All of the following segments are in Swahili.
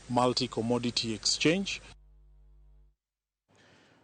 Multi-Commodity Exchange.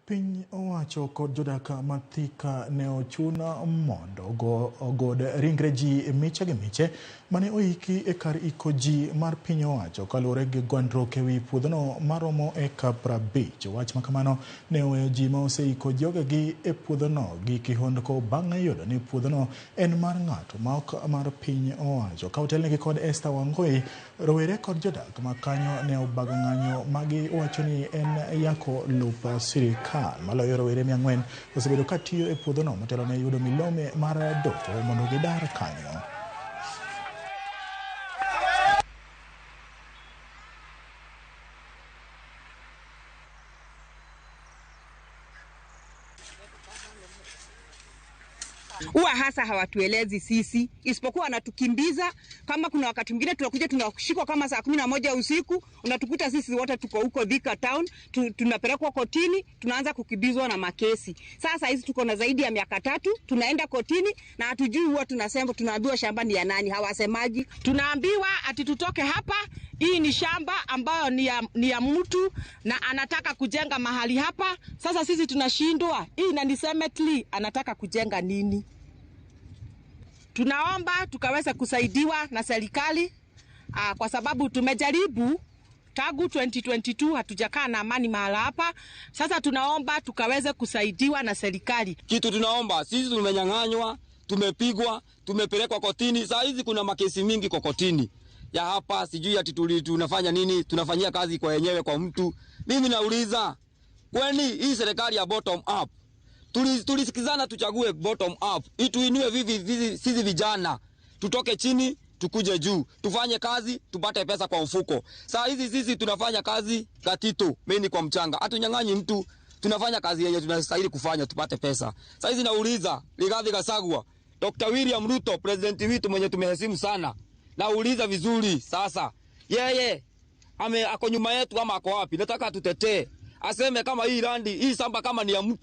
Piny owacho kod jodak ma Thika ne ochun mondo ogod ringre ji miche gi miche mane oiki e kar iko ji mar piny owacho kaluwore gi gwandruok ewi puodhono maromo eka 50. Wach makamano ne oweyo ji ma oseiko jogegi e puodhono gi kihondko bang' yudo ni puodhono en mar ng'ato ma ok mar piny owacho. Ka otelnegi kod Esther Wangui, rowere kod jodak ma kanyo ne obago ng'anyo magi wacho ni en yako lop sirikal. Maloyo rowere 400 osebedo ka tiyo e puodhono motelo ne yudo milome mar doho mondo gidar kanyo. Huwa hasa hawatuelezi sisi, isipokuwa wanatukimbiza. Kama kuna wakati mwingine tunakuja tunashikwa kama saa 11 usiku, unatukuta sisi wote tuko huko Thika town, tunapelekwa kotini, tunaanza kukimbizwa na makesi. Sasa hizi tuko na zaidi ya miaka 3, tunaenda kotini na hatujui, huwa tunasema, tunaambiwa shamba ni ya nani, hawasemaji. Tunaambiwa ati tutoke hapa, hii ni shamba ambayo ni ya mtu na anataka kujenga mahali hapa. Sasa sisi tunashindwa, hii na ni cemetery, anataka kujenga nini? Tunaomba tukaweza kusaidiwa na serikali, kwa sababu tumejaribu tangu 2022 hatujakaa na amani mahala hapa. Sasa tunaomba tukaweze kusaidiwa na serikali. Kitu tunaomba sisi, tumenyang'anywa, tumepigwa, tumepelekwa kotini. Saa hizi kuna makesi mingi kwa kotini ya hapa, sijui ati tunafanya nini, tunafanyia kazi kwa wenyewe kwa mtu. Mimi nauliza, kwani hii serikali ya bottom up tulisikizana tuchague bottom up, ituinue vivi sisi vijana, tutoke chini tukuje juu, tufanye kazi tupate pesa kwa mfuko. Saa hizi sisi tunafanya kazi katito, mimi kwa mchanga, hatunyang'anyi mtu, tunafanya kazi yenye tunastahili kufanya tupate pesa. Saa hizi nauliza Rigathi Gachagua, Dr. William Ruto, president wetu mwenye tumeheshimu sana, nauliza vizuri sasa, yeye ako nyuma yetu ama ako wapi? Nataka tutetee, aseme kama hii landi, hii samba kama ni ya mtu.